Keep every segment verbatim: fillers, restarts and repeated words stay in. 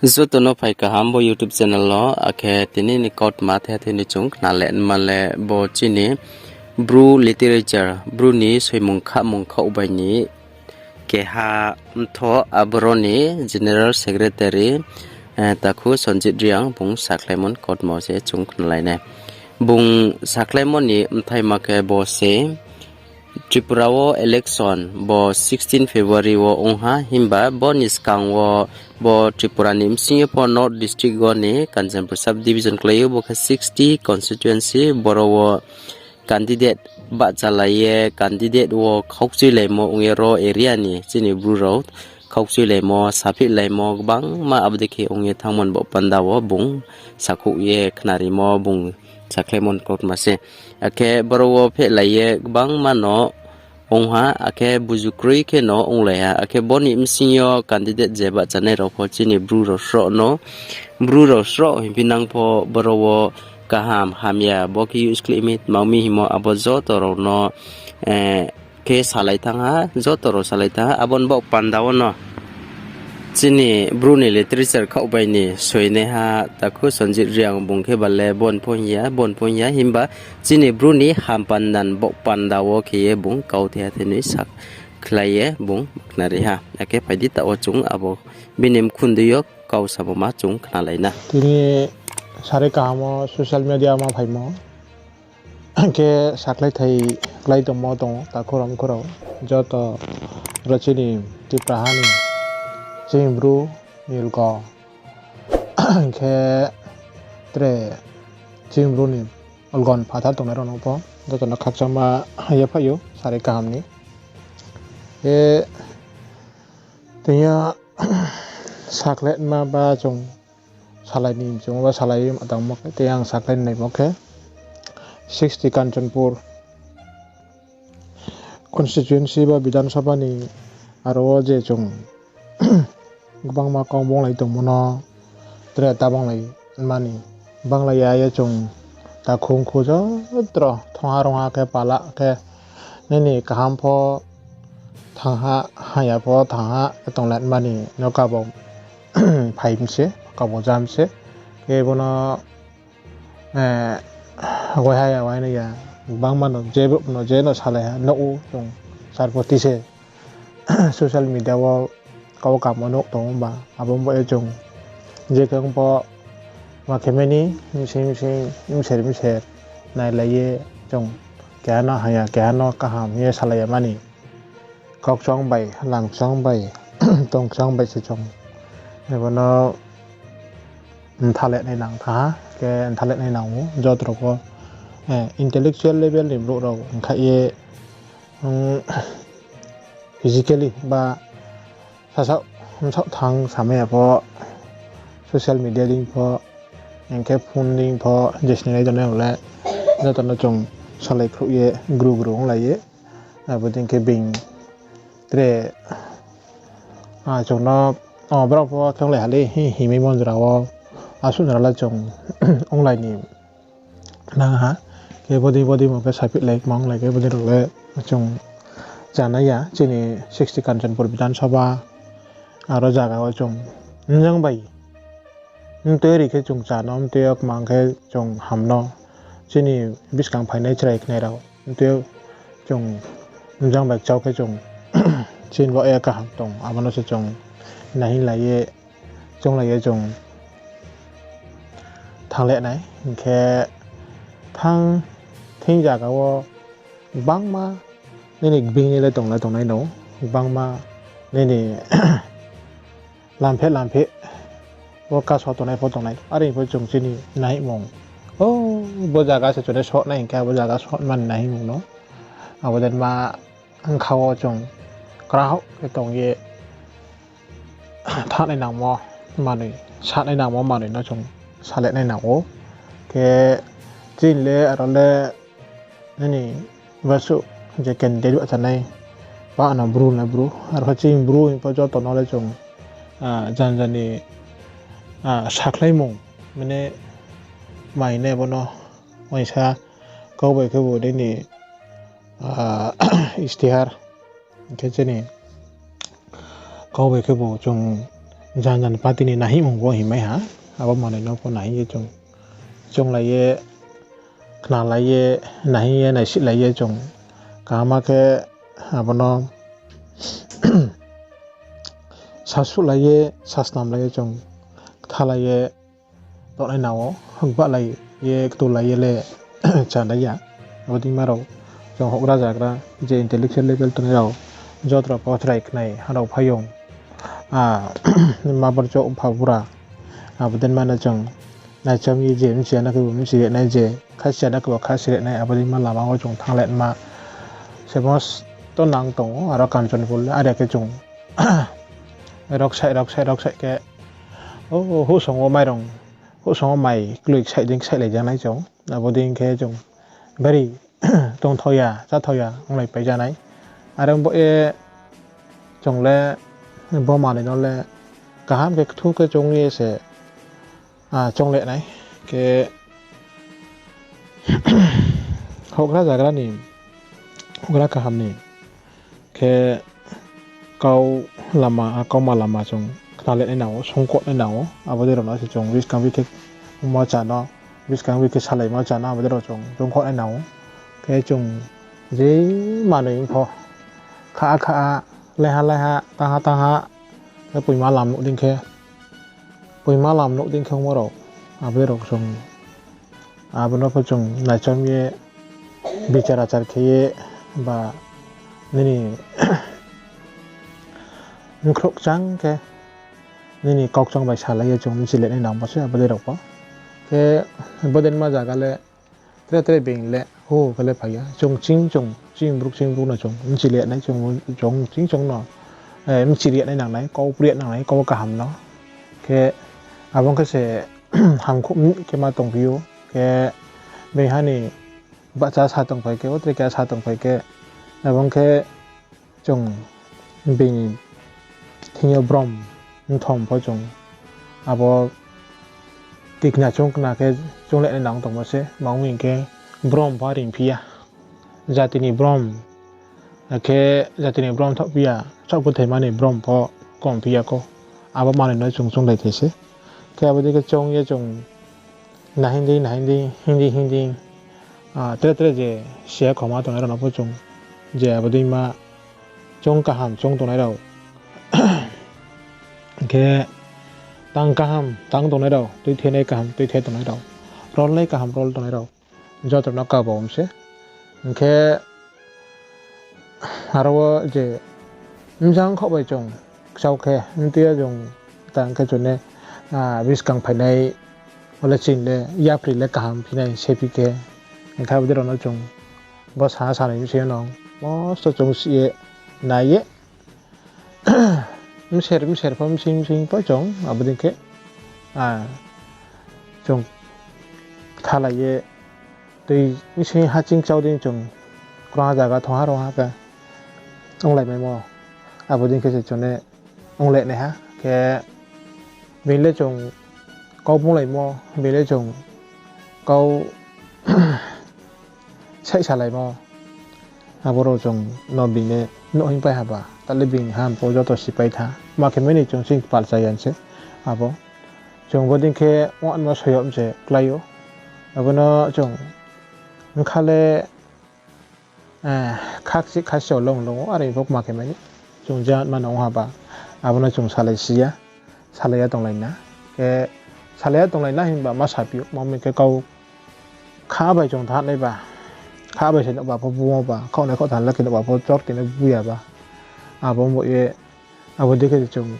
Joto no phai kaham bo YouTube channel wo, akhe tini ni kautma the the ni chung khna le nma le bo chini Bru literature, Bru ni soimung khamung khaoh bai ni keha mtho aboro ni General Secretary, eh, takhu Sanjit Reang bung sakhlaimo ni kautma se chung khnalai nai. Bung sakhlaimo ni bthaima khe bo se Tripura wo election bo sixteen February wo ong ha, himba bo ni skang wo bo Tripura ni bsing yo pho North District wo ni Kanchanpur Sub Division klái ou, bo khe sixty constituency, boro wo candidate bahchalai ye candidate wo khaukchuilaimo ong ye ro area ni chini Bru rao khaukchuilaimo, saphihlaimo gbangma abo dei khe ong ye thanngmo ni baoh panda wo bung sakhouh ye khnarimo bung sakhlaimo ni kautma se. Akhe boro wo phehlai ye gbangma no ong ha, akhe buzu kroi khe no onglai ha, akhe bo ni bsing yo candidate je bahchanai rao pho chini Bru rao sroh no, Bru rao sroh hingphi nang pho boro wo kaham hamya bo khe use khlai mi tma ong mi hingmo abo joto rao no, eh, khe salai thanng ha, joto rao salai thanng ha, abo ni baoh panda wo no chini Bru ni literature khaoh bai ni soinaiha takhu Sanjit Reang bung khe ba le bon pho hing ya, bon pho hing ya, himba chini Bru ni ham panda ni baoh panda wo khe ye bung kau the ha the ni sakhlai ye bung khnari ha. Akhe phai di taoh wo chung abo bini mkhundui yo kau samo ma chung khnalai na. Tini sari kaham wo social media ma phaimo. Khe sakhlai thai klái tongmo tong ou, takhu rao mkhu rao. Joto ro chini Tipraha ni, chini Bru ni lgo. Khe tre chini Bru ni lgo ni phathar tongnai rao no pho joto no khakchangma ye phai ou, sari kaham ni. Khe tini yo sakhlaima ba chung salai ni chung ba salai tangmo khe, tei ang sakhlai naimo khe sixty Kanchanpur constituency ba Bidhan Sabha ni aro wo je chung gbangma kau bonglai tongmo no tre ta bonglai mani, bonglai ya ye chung takhu mkhu joto thongha rongha khe pala khe nini kaham pho thanng ha, hamya pho thanng ha, tonglai mani no kabo phai mi se, kabo ja mi se. Khe bo no, eh, waiha ya, wainai ya, gbangma no je brouh no je no salai ha, nouh ou chung sarpoti se social media wo kau kamo nouh tong ou ba, abo bo ye chung je khe ong pho ma khe mani, bsing bsing, bser bser nailai ye chung keha no hamya, keha no kaham hing ye salai ya mani. Kau kchang bai, lam kchang bai, tong kchang bai se chung abo no mtha le nai nang tha ha, khe mtha le nai nang ou, joto rao pho, eh, intellectual level ni brouh rao ongkha ye, physically ba sasaoh, bsaoh thanng samai ya pho, social media dei pho, hing khe phone dei pho, je sninglai tongnai rao le, joto no chung salai khruh ye, gru gru onglai ye, abo dei khe being tre, ah, chung no, oh, brao pho khe onglai ha le, hi, himai monjora wo, asuh jora le chung onglai ni nang ha. Khe bodei bodei mo khe saphihlai kma onglai khe bodei rao le chung chanai ya. Chini sixty Kanchanpur Bidhan Sabha aro zaga wo chung mjang bai mtoi ri khe chung cha no, mtoi yo kma khe chung ham no. Chini buskang phainai chrai khnai rao mtoi yo chung mjang bai kchau khe chung chini bo ye kaham tong, abo no se chung nahinglai ye, chounglai ye chung thanng le nai. Hing khe thanng thing zaga wo gbangma nini gbing ni le tonglai tongnai no, gbangma nini lampheh lampheh wo kaso tongnai pho tongnai. Are pho chung chini naimung, o, bo zaga se chung le sohnai hing khe abo zaga sohmani naimung no. Abo dei ma bkha wo chung krao khe tong ye thanai nangmo manoi, sanai nangmo manoi no chung salenai nang ou. Khe chini le aro le nini basuh je candidate bahchanai, pa no Bru na Bru, aro khe chini Bru hing pho joto no le chung, ah, janja ni, ah, sakhlaimung, mane, mai nai bo no, uaingsa kau bai khe bo nini, ah, istihar, hing khe chini kau bai khe bo chung jan jan party ni naihingmung bo hingmai ha. Abo manoi no pho naihing ye chung, chounglai ye, khnalai ye, naihing ye, naisihlai ye chung kaham khe abo no sasuhlai ye, sasnamlai ye chung kthalai ye tongnai nang ou, hwkbahlai ye, ktulai ye le chánai ya. Abo deima rao chung houhgra zagra je intellectual level tongnai rao, joto rao pho chrai khnai ha rao phaiyong, a, ma borchouh pha bura, abo deima no chung naichom ye je bchi ya na khe bo bchi ri nai, je khasi ya na khe bo khasi ri nai, abo deima lama wo chung thanng le ma se bo to nang tong ou, aro Kanchanpur le are khe chung roksaih, roksaih, roksaih khe, o, houhsong wo mairong, houhsong wo mai kloi ksaih dei ksaih lai ja nai chung. Abo dei khe chung bari tongthao ya, cháthao ya onglai pai ja nai. Are bo ye chung le bo manoi no le kaham khe kthu khe choung ye se, a, choung le nai. Khe houhgra zagra ni, houhgra kaham ni khe kau lama, a, kauma lama chung khna le nai nang ou, sungkhoh nai nang ou. Abo dei rao no se chung buskang bi khe ma cha no, buskang bi khe salaimo cha no, abo dei rao chung sungkhoh nai nang ou. Khe chung je manoi pho kha kha, laiha laiha, tangha tangha, khe poima lam nuh dei khe, poima lam nuh dei khe ongmo rao, abo dei rao chung, abo no pho chung naichom ye, bichar achar khe ye, ba nini bkhrouh kchang khe, nini kaukchang bai salai ye chung bchi le nai nang bo se abo dei rao pho. Khe bo deima zaga le tre tre being le hu khe le phai ya. Chung ching chung, ching brouh ching brouh no chung bchi le nai, chung, chung ching chung no, eh, bchi ri nai nang nai, kau pri nang nai, kau kaham no. Khe abo khe se hamkuh khe ma tongphi ou, khe being ha ni bahcha sa tongphai khe, o tre khe sa tongphai khe, abo khe chung being thing yo brom mthom pho chung abo tikna chung kna khe chung le nai nang tongmo se, ma ong hing khe brom pho ringphi ya. Jati ni brom, akhe jati ni brom thaohphi ya, saoh búthaima ni brom pho komphi ya khou. Abo manoi no chung chounglai thai se. Khe abo dei khe choung ye chung naihing dei, naihing dei, hing dei, hing dei, a, tre tre je siya khoma tongnai rao no pho chung, je abo deima choung kaham choung tongnai rao, khe tang kaham tang tongnai rao, tuithenai kaham tuithe tongnai rao, rolnai kaham rol tongnai rao, joto no kabo ong se. Hing khe aro wo je bjang khaoh bai chung kchau khe, mtui yo chung tang khe chung ne, a, buskang phainai, bo le chini le yapri le kaham phi nai sephi khe, hing khe abo dei rao no chung bo sa sanai bsing yo no mosto chung si ye nai ye, bser bser pho bsing bsing pho chung abo dei khe, a, chung kthalai ye tui bsing haching kchau dei chung krungha zaga thanng ha rao ha khe onglai maimo, abo dei khe se chung ne onglai nai ha khe being le chung kau bunglaimo, being le chung kau saihsalaimo, abo rao chung no being ne nuh hing pai ha ba, ta le being ham pho joto sipai tha, ma khe mani chung ching kpal cha ya se, abo chung bo dei khe wanma soyom se klái ou, abo no chung bkha le, eh, khakchih khasi o long long ou, are pho ma khe mani chung je ma no ong ha ba, abo no chung salai si ya, salai ya tonglai na. Khe salai ya tonglai na himba ma saphi ou, ma mi khe kau kha bai chung thanai ba, kha bai se nouhba pho bu ba, khaoh nai khaoh thanng le khe nouhba pho chor khe no bu ya ba. Abo bo ye, abo dei khe chung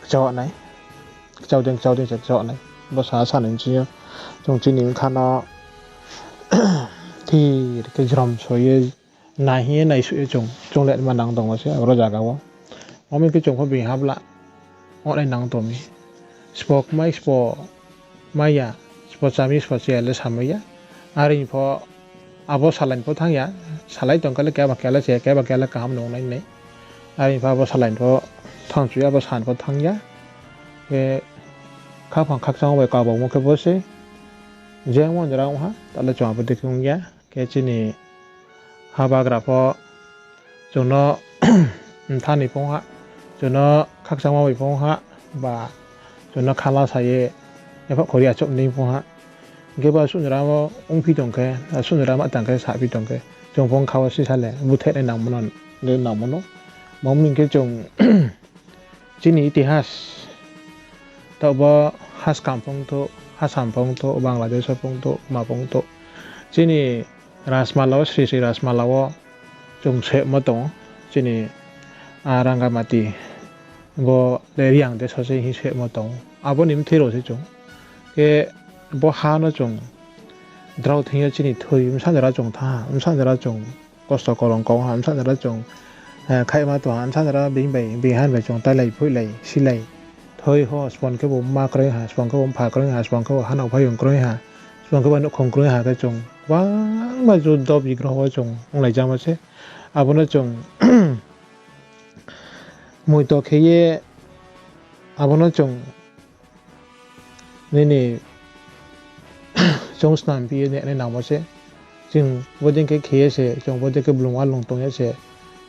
kchau nai, kchau dei kchau dei se kchau nai. Bo sa sanai bsing yo chung chini bkha no thir khe jrom so ye, nai hing ye naisuh ye chung, chung le ma nang tongmo se abo zaga wo. Ma mi khe chung pho being ha bla ongnai nang tong mi. Sbo kmai sbo mai ya, sbo chá mi sbo chá ya le samai ya. Are pho abo salai ni pho thanng ya, salai tong khe le keba khe le se, keba khe le kaham nung nai nai. Are pho abo salai ni pho thanng chu ya, abo sa ni pho thanng ya. Khe khaphang khakchang bai kabaomo khe bo se, jemon jora ong ha, ta le chung abo dei khe ong ya. Khe chini habagra pho chung no mtha ni pho ong ha, chung no khakchangma bai pho ong ha, ba chung no khala sa ye, epha khori achouh ni phung ha. Hing khe ba suhnjora wo ongphi tong khe, suhnjora ma tang khe saphi tong khe, chung phung kha wo sisa le búthaih nai nangmo no, nangmo no. Mamo hing khe chung chini itihas, taoh bo Haskam phung thou, Hasam phung thou, Bangladesh wo phung thou, ma phung thou. Chini Rajmala wo, Sri Sri Rajmala wo chung sehmo tong ou. Chini, a, Rangamati, bo le Reang desh wo se hing sehmo tong ou. Abo ni mthoi rao se chung. Khe bo ha no chung drao thing yo chini thoi, bsa jora chung thanng ha, bsa jora chung kosto kolong kau ha, bsa jora chung, eh, khaihma tong ha, bsa jora being bai, being han bai chung tailai, phoihlai, silai. Thoi ho, sbon khe bo mma kroi ha, sbon khe bo mpha kroi ha, sbon khe bo hanao phaiyong kroi ha, sbon khe bo nouhkhong kroi ha khe chung gbangma juddo bigroho wo chung onglai jamo se. Abo no chung moito khe ye, abo no chung nini chung snam phi ye nai nangmo se. Chung bodei khe khe ye se, chung bodei khe blung alung tong ye se.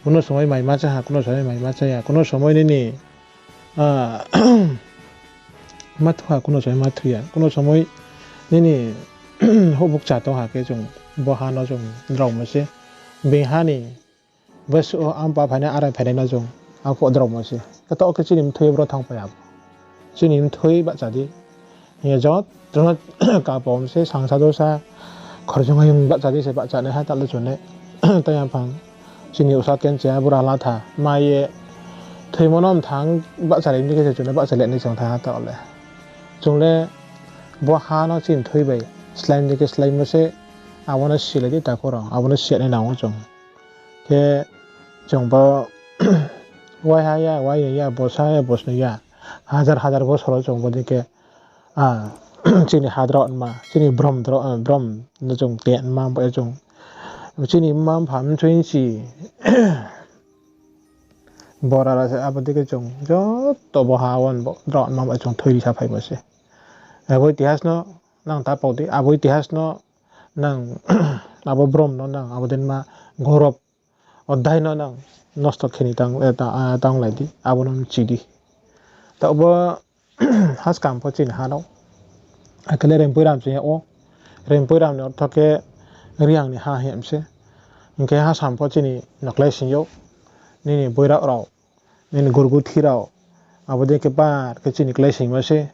Kuno somoi mai ma chá ha, kuno somoi mai ma chá ya, kuno somoi nini, a, ma thu ha, kuno somoi ma thu ya, kuno somoi nini houhbukcha tong ha khe chung bo ha no chung draomo se. Being ha ni bsuh wo ampa phainai, arai phainai no chung aphuh draomo se. Khe taoh khe chini mthoi yo bro thanngpai ya. Chini mthoi bahcha di. Hing ye joto no kapom se, sangsa dosa, khorjong ayong bahcha di se bahchanaiha taoh le chung ne. Tei aphang chini usa kenchia bura latha ma ye thoimo no mthang bahchalai ni khe se chung le bahchalai nai chung thanng ha taoh le. Chung le bo ha no chini thoi bai slái ni khe sláimo se, abo no silai di takhu rao, abo no si ya nai nang ou chung. Khe chung bo waiha ya, wai ya, bosa ya, bosnoi ya, hazar hazar bosor wo chung bodei khe, a, chini ha drao nma, chini brom drao, brom no chung te nma, bo ye chung chini mma mpha mchoi nchi bora ra se, abo dei khe chung joto bo ha wo bo drao nma bai chung thoi ri sa phaimo se. Abo itihas no nang ta pau di, abo itihas no nang, abo brom no nang, abo dei ma gorob odhai no nang nosto khe ni tang, eh, ta-, ah, tanglai di, abo no mchi di. Taoh bo Haskam pho chini ha no. Akhe le Rempoiram chini yag ou. Rempoiram ni ortho khe Reang ni ha hing se. Hing khe Hasam pho chini no kláising ou. Nini boirao rao, nini gurguthi rao, abo dei khe bar khe chini kláisingmo se.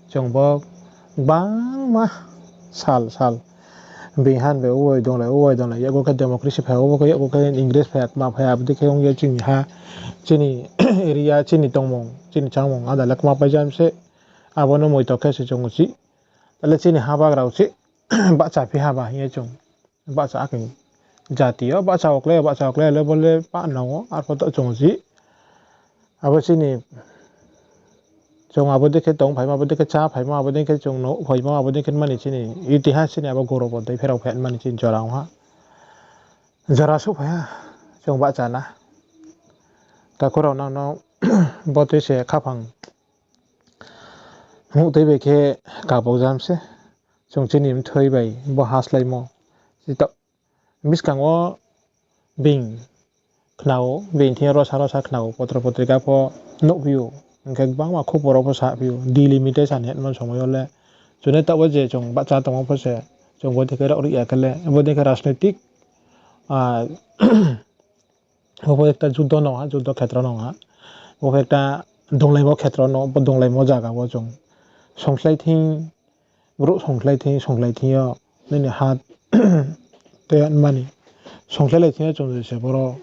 Chung bo gbangma sal sal being han bai uai donglai, uai donglai, yakgu khe democracy phai, obo khe yakgu khe English phai, kma phai, abo dei khe ong ye chini ha, chini area, chini tongmung, chini chámung áda le kma pai jam se. Abo no moito khe se chung uchih. Tale chini ha bagra uchih bahcha phi ha ba hing ye chung bahcha akhe jati yo bahcha wo klái, bahcha wo klái le bo le pah nang ou, arpho to chung uchih. Abo chini chung abo dei khe tong phaimo, abo dei khe chá phaimo, abo dei khe chung nuh phaimo, abo dei khe mani chini itihas chini abo gorob bo dei pherao phai mani chini jora ong ha. Jora souhphai ha, chung bahcha na. Takhu rao nang no bo tui se khaphang muhtui bai khe kabau jam se. Chung chini mthoi bai bo ha sláimo. Chita buskang wo being khna ou, being thing yo rosa rosa khna ou, potro potrika pho nuhphi ou, hing khe gbangma khupor rao pho saphi ou, Delimitation hingmo somoi yo le. Chung le taoh wo je chung bahcha tongmo pho se, chung bo dei khe rao ri ya khe le, bo dei khe rajnoitik, ah, bo pho ekta juddo no ha, juddo khetro no ha. Bo pho ekta donglaimo khetro no, bo donglaimo zaga wo chung songslái thing, brouh songslái thing, songslái thing yo, nini ha tei mani songslái lai thing yo chung je se boro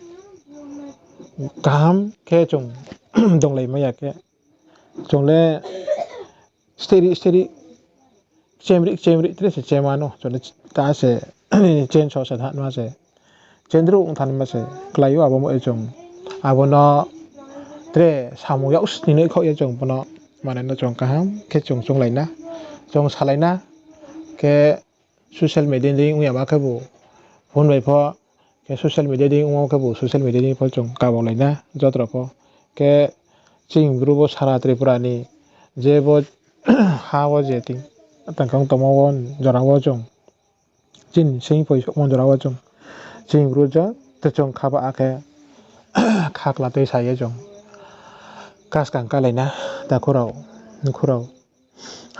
kaham khe chung donglaimai ya khe, chung le steri steri, chemri chemri tre se chema no, chung le ta se change so se thanma se, chendru ong thanma se klái ou, abo mo ye chung abo no tre samung yak sni noi khaoh ye chung bo no manai no chung kaham khe chung chounglai na, chung salai na, khe social media dei ong yama khebu phone bai pho, khe social media dei ongmo khebu social media dei pho chung kabaulai na joto rao pho. Khe chini Bru bo sara Tripura ni je bo ha wo je ting tangkang tongmo wo jora wo chung, chini sing poi souhmo jora wo chung, chini Bru joto chung khaba akhe khakla tei sa ye chung Kaskang kalai na, takhu rao, mkhu rao,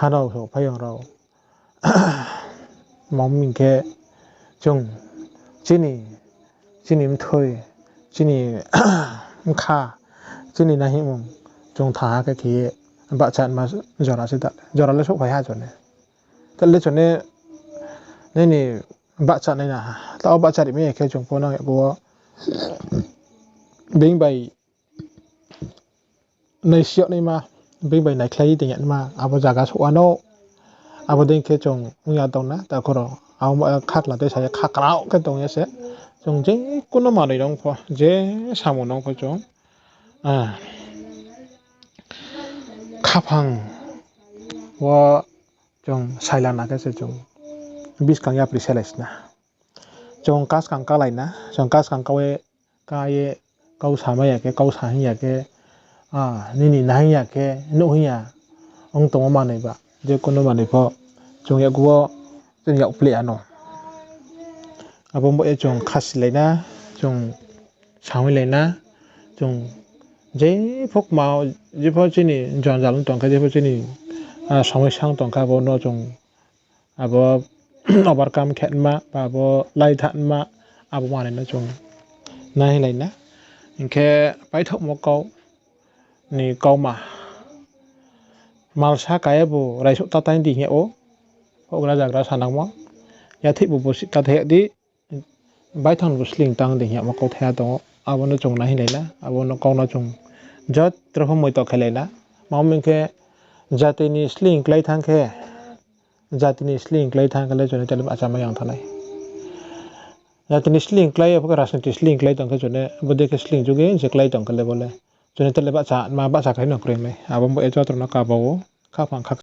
hanao rao, phaiyong rao. Mami khe chung chini, chini mthoi, chini bkha, chini naihingmung chung thanng ha khe khe ye bahcha ma jora se da, jora le souhphai ha chung ne. Tale chung ne nini bahcha nai na, tao bahcha ri mai ya khe chung pho nang ya bo being bai naisi yag naima, being bai naikhlai tong ya naima, abo zaga souh ano, abo dei khe chung ong ya tong na, takhu rao. Abo khakla tei sa ye khakrao khe tong ya se. Chung je kuno manoi nung pho, je samung nung pho chung, ah, khaphang wo chung saila na khe se chung buskang yapri selai sna. Chung kaskang kalai na, chung kaskang kau ye, ka ye, kau samai ya khe, kau sa hing ya khe, ah, nini na hing ya khe, nuh hing ya, ong tongmo manoi ba, je kuno manoi pho, chung yakgu wo, chung yak pleh ano. Abo bo ye chung khasilai na, chung saoilai na, chung jepho kma, jepho chini jonjal ong tong khe, jepho chini, ah, somosa ong tong khe, abo no chung abo overcome khe nma, ba abo lai tha nma, abo manoi no chung nailai na. Hing khe paithaohmo kau ni kauma. Malsa ka ye bu raisouh ta tang di hing yag ou, houhgra zagra sanangmo. Yathih bu bo sih kathai yag di, baithang bu sleing tang di hing yagmo kauthai ha tong ou. Abo no chung nailai na, abo no kau no chung jotro pho moito khelai na. Mami khe jati ni sleing klái thanng khe, jati ni sleing klái thanng khe le chung ne tale bahcha mai yang thanng nai. Jati ni sleing klái, abo khe rajniti sleing klái tong khe chung ne, bodei khe sleing juge se klái tong khe le bo le. Chung ne tale bahcha, ma bahcha khe no kroi mai. Abo bo ye jotro no kaba ou, khaphang kha